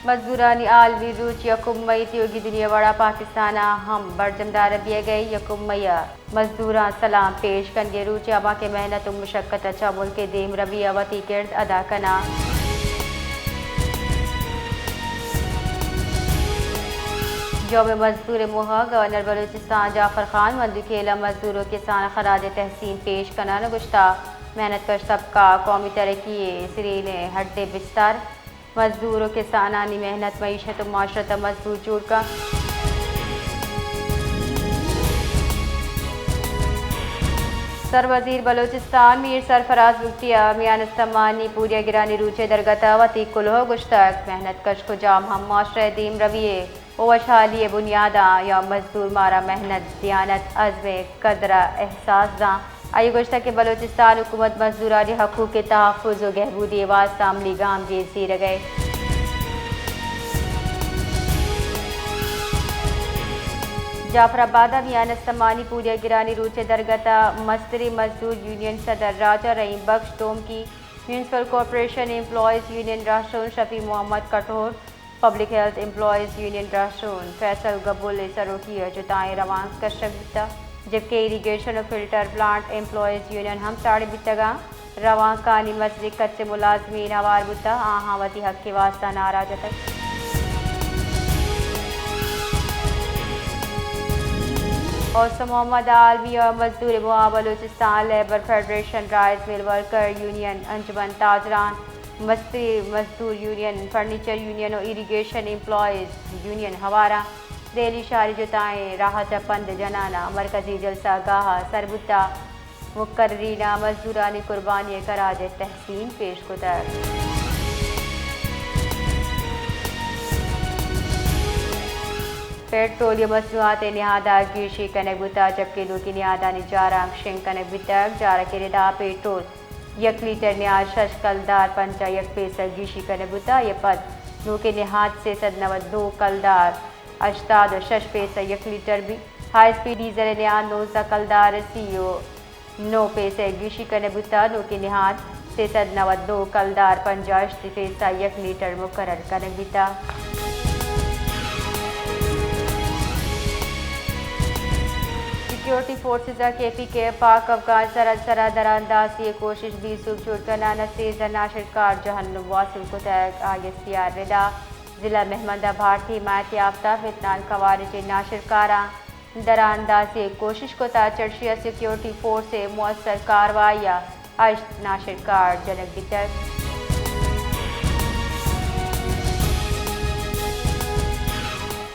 مزدورانی عالمی روچ یکم مئی تیوگی دنیا وڑا پاکستان ء ہم برجم دارگ بیگ ء، یکم مئی ء مزدوراں سلام پیش کنگے روچ ء، ہما کہ محنت و مشقت ء چہ ملک ء دیم روی ء وتی کرد ادا کناں۔ یوم مزدور موہ ء گورنر بلوچستان جعفر خان مندوخیل ء مزدور و کسان خراج تحسین پیش کنان گوشتا، محنت کش طبقہ قومی ترقی ء سرین ء ہڈ ء بستار، مزدور و کسانانی محنت معیشت و معاشرت ء مضبوط جوڑ کنت۔ سر وزیر بلوچستان میر سرفراز بگٹی ء میان استمانی پوریا گرانی روچ ء درگت ء وتی کلوہ گوشتگ، محنت کش کجام ہم معاشرہ ء دیم روی ء و وشحالی ء بنیاداں یا مزدور مارا محنت، دیانت، عزم ء قدر ء احساس داں۔ آئی ء گوشتگ کہ بلوچستان حکومت مزدورانی حقوق ء تحفظ و گہبودی ء واستہ عملی گامگیج زیرگ ء۔ جعفر آباد ء میان استمانی پوریا گرانی روچ ء درگت ء مستری مزدور یونین صدر Raja Rahim Bakhsh Domki, municipal corporation employees union راہشون Shafi Muhammad Kathor, public health employees union راہشون فیصل گبول ء سروکی ء جتائیں روانک کشگ بیتگ، جبکہ ایریگیشن و فلٹر پلانٹ ایمپلائیز یونین ہم ساڑی بیتگ ء روانکانی مزنیں کچ ء ملازمین ہوار بوتگ، آہاں وتی حق ء واستہ نعرہ جتگ۔ اوس محمد عالمی ء مزدور موہ ء Balochistan labour federation rice mill worker union انجمن تاجران مستری مزدور یونین، فرنیچر یونین و ایریگیشن ایمپلائیز یونین ہوار آں۔ دہلی شہری جتائیں راہ چہ پند جنان ء مرکزی جلسہ گاہ ء سر بوتا۔ مقررین ء مزدورانی قربانی ء خراج تحسین پیش کتگ۔ پیٹرولیم مصنوعات ء نہاد ء گیشی کنگ بوتا، جبکہ نوکیں نہادانی جارانک شنگ کنگ بیتگ۔ جارک ء ردا پیٹرول یک لیٹر نہاد شش کلدار پنجاہ یک پیسہ گیشی کنگ بوتگ، آئی ء پد نوکیں نہاد سئے سد نود دو کلدار ہشتاد و شش پیسہ یک لیٹر بی۔ ہائی اسپیڈ ڈیزل ء نہاد نوزدہ کلدار سی و نو پیسہ گیشی کنگ بوتگ، نوکیں نہاد سئے سد نود دو کلدار پنجاہ ہشت پیسہ یک لیٹر مقرر کنگ بیتگ۔ سیکیورٹی فورسز ء کے پی کے پاک افغان سرحد سرا دراندازی ء کوشش بے سوب جوڑ کنان ء سیزدہ ناشرکار جہنم واصل کتگ۔ آئی ایس پی آر ردا ضلع مہمند ء بھارتی حمایت یافتہ فتنان خوارج ء ناشرکاراں دراندازی ء کوشش کتگ، چرشی ء سیکیورٹی فورس ء مؤثر کاروائی ء ہشت ناشرکار جنگ بیتگ۔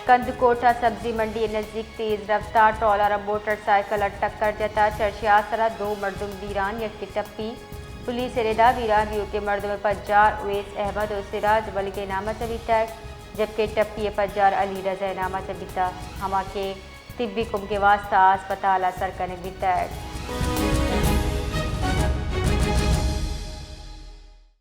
کندکوٹ ء سبزی منڈی ء نزیک تیز رفتار ٹرالر ء موٹر سائیکل ء ٹکر جتگ، چرشی ء آسر ء دو مردم بیران، یکے ٹپی۔ پولیس ء ردا بیران بیوکیں مردم ء پجار اویس احمد و سراج ملک ء نام ء چہ بیتگ، جبکہ ٹپی ء پجار علی رضا ء نام ء چہ بیتگ، ہما کہ طبی کمک ء واستہ ہسپتال ء سر کنگ بیتگ۔